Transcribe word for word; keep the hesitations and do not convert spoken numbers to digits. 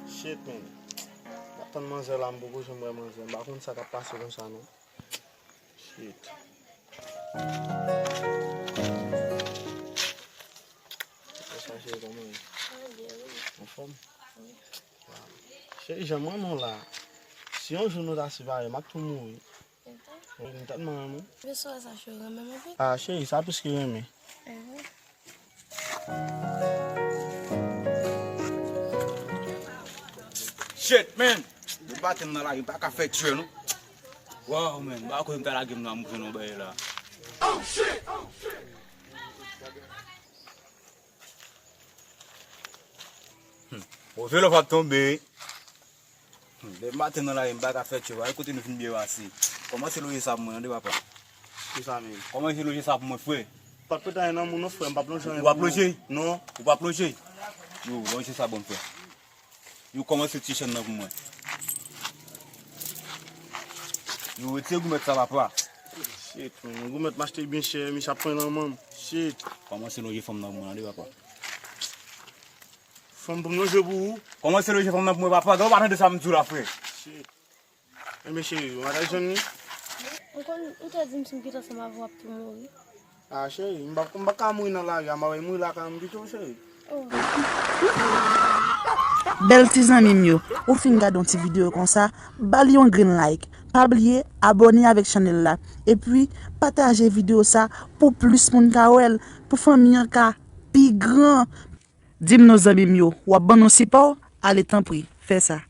Shit, man. M ap tann manzè la, m poko janm wè manzè. M pa konn sa k ap pase konsa, non. Shit. Sa cheri, kòman w ye? Anfòm? Cheri, jan m renmen w la. Si yon jou nou ta separe, m ap tou mouri. Wi, m tèlman renmen w. Mesye sa cheri renmen m anpil. Ah, cheri, sa plis ke renmen. Shit, man! Depi maten m nan lari, m pa ka fè tchè, non. Wow, man, m pa kwè m ta lage m nan, m jwenn yon bagay la. Hmm. O, velo p ap tonbe. Hmm, depi maten nan lari, m pa ka fè tchè, wi. Kote nou fin byen pase? Kòmanse lonje sa pou mwen, tande, papa. Kisa menm? Kòmanse lonje sa pou mwen, frè. Pa t prete anyen nan men w non, frè, m p ap lonje anyen pou mwen. Ou p ap lonje? Non. Ou p ap lonje? Yo, lonje sa ban m, frè. Yo, kòmanse ti chenn nan pou mwen. Yo, retire goumèt sa, papa. Shit, man, goumèt m achte byen chè, misye ap pran nan men m. Shit. Kòmanse lonje fanm nan pou mwen, tande, papa. Fanm pou m lonje pou ou? Kòmanse lonje fanm nan pou mwen, papa. Gade, ou pa tande sa m di w la, frè. Shit. Enben, cheri, ou pa t al jwenn li? Ou konn, ou te di m si m kite ansanm avè w, w ap tou mouri. Ah, cheri, m pa, m pa ka mouri nan lari a, m ap mouri lakay mwen pito, cheri. Oh. Bèl ti zanmi m yo, ou fin gade yon ti videyo konsa, ba li yon grenn like. Pa bliye abòne avèk chanèl la. Epi, pataje videyo sa pou plis moun ka wè l, pou fanmi an ka pi gran. Di m non zanmi m yo, w ap ban nou sipò? Ale tanpri, fè sa.